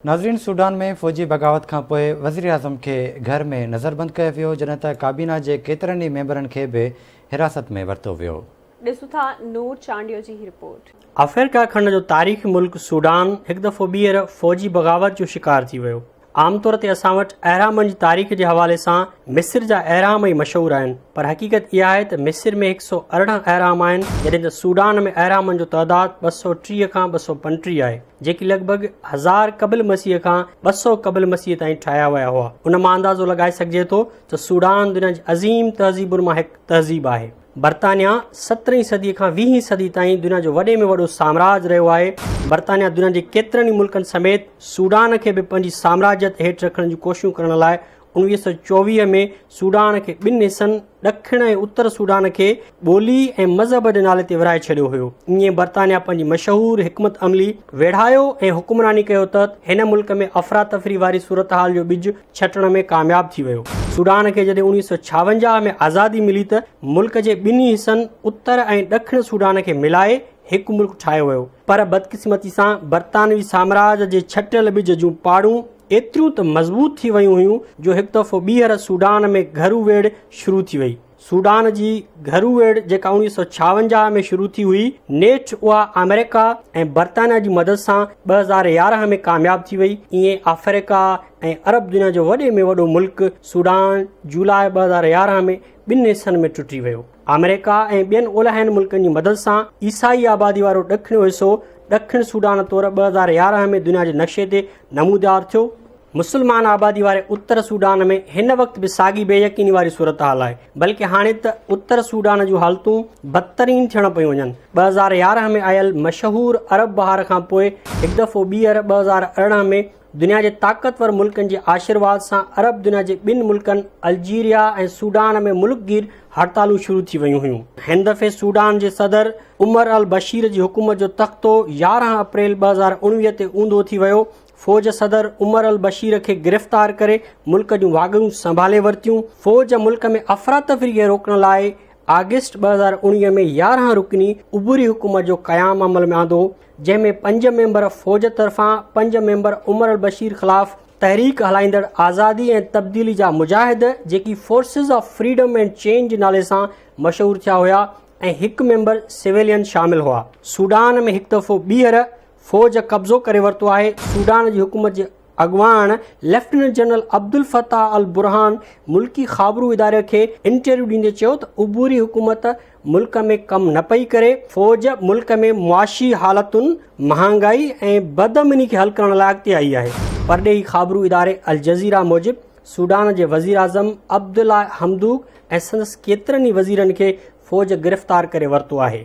ناظرين سوڊان ۾ فوجي بغاوت کانپوء وزيراعظم کي گهر ۾ نظربند ڪيو ويو جڏهن ته ڪابينا جي ڪيترن ئي ميمبرن کي به حراست ۾ ورتو ويو. ڏسون ٿا نور چانڊيو جي هي رپورٽ. آفريڪا کنڊ جو تاريخي ملڪ سوڊان هڪ دفعو ٻيهر فوجي بغاوت جو شڪار ٿي ويو. عام طور تي اسان وٽ اهرامن جي تاريخ جي حوالي سان مصر جا اهرام ئي مشهور آهن پر حقيقت اها آهي ته مصر ۾ 118 اهرام آهن جڏهن ته سوڊان ۾ اهرامن جو تعداد 230 کان 235 آهي جيڪي لڳ ڀڳ هزار قبل مسيح کان 200 قبل مسيح تائين ٺاهيا ويا هئا. ان مان اندازو لڳائي سگهجي ٿو ته سوڊان دنيا جي عظيم تهذيبن مان هڪ تهذيب آهي. برطانيا سترهين صدي کان ويهين صدي تائين دنيا جو وڏي ۾ وڏو سامراج رهيو آهي. برطانيا دنيا جي ڪيترن ئي ملڪن سميت سوڊان کي به پنهنجي سامراجيت هيٺ رکڻ جون ڪوششون ڪرڻ لاء 1924 ۾ سوڊان کي ٻن حصن ڏکڻ ۽ اتر سوڊان کي ٻولي ۽ مذهب جي نالي تي ورهائي ڇڏيو هيو. ائين برطانيا پنهنجي مشهور حڪمت عملي ويڙهايو ۽ حڪمراني ڪيو تحت هن ملڪ ۾ افراتفري واري صورتحال جو ٻج ڇٽڻ ۾ ڪامياب ٿي ويو. سوڊان کي جڏهن 1956 ۾ آزادي ملي ته ملڪ جي ٻنهي حصن اتر ۽ ڏکڻ سوڊان کي ملائي هڪ ملڪ ٺاهيو ويو پر بدقسمتي سان برطانوي سامراج جي ڇٽيل ٻج جون پاڙون ايتريون ته مضبوط ٿي ويون هيون جو هڪ دفعو ٻيهر سوڊان ۾ گهرو ويڙهه شروع ٿي وئي. سوڊان جي گهرو ويڙهه جيڪا 1956 ۾ شروع ٿي هئي، نيٺ اها آمريڪا ۽ برطانيا جي مدد سان 2011 ۾ ڪامياب ٿي وئي. ائين آفريڪا ۽ عرب دنيا جو وڏي ۾ وڏو ملڪ سوڊان جولاء 2011 ۾ ٻن حصن ۾ ٽٽي ويو. آمريڪا ۽ ٻين اولاهين ملڪن جي مدد سان عيسائي آبادي وارو ڏکڻيون حصو ڏکڻ سوڊان طور 2011 ۾ دنيا جي نقشي تي نمودار ٿيو. مسلمان آبادي واري اتر سوڊان ۾ هن وقت به ساڳي بي يقيني واري صورتحال آهي بلڪه هاڻي ته اتر سوڊان جون حالتون بدترين ٿيڻ پيون وڃن. 2011 ۾ آيل مشهور عرب بهار کان پوء هڪ دفعو ٻيهر 2018 ۾ دنيا جي طاقتور ملڪن جي آشيرواد سان عرب دنيا جي ٻن ملڪن الجيريا ۽ سوڊان ۾ ملڪگير هڙتالون شروع ٿي ويون هيون. هن دفعي سوڊان جي صدر عمر البشير جي حڪومت جو تختو 11 اپريل 2019 تي اونڌو ٿي ويو فوج صدر عمر البشير کي گرفتار ڪري ملڪ جون واڳون سنڀالي ورتيون. فوج ملڪ ۾ افراتفري کي روڪڻ لاء آگسٽ 2019 ۾ 11 رڪني عبوري حڪومت جو قيام عمل ۾ آندو، جنهن ۾ پنج ميمبر فوج طرفان، پنج ميمبر عمر البشير خلاف تحريڪ هلائيندڙ آزادي ۽ تبديلي جا مجاهد جيڪي forces of freedom and change جي نالي سان مشهور ٿيا هيا ۽ هڪ ميمبر سويلين شامل هئا. سوڊان ۾ هڪ دفعو ٻيهر فوج قبضو ڪري ورتو آهي، سوڊان جي حڪومت جي اڳواڻ ليفٽيننٽ جنرل عبدالفتاح البرهان ملڪي خابرو اداري کي انٽرويو ڏيندي چيو ته عبوري حڪومت ملڪ ۾ ڪم نه پئي ڪري، فوج ملڪ ۾ معاشي حالتن، مهانگائي ۽ بدامني کي حل ڪرڻ لاء اڳتي آئي آهي. پرڏيهي خابرو اداري الجزيره موجب سوڊان جي وزيراعظم عبدالله حمدوڪ ۽ سندس ڪيترن ئي وزيرن کي فوج گرفتار ڪري ورتو آهي.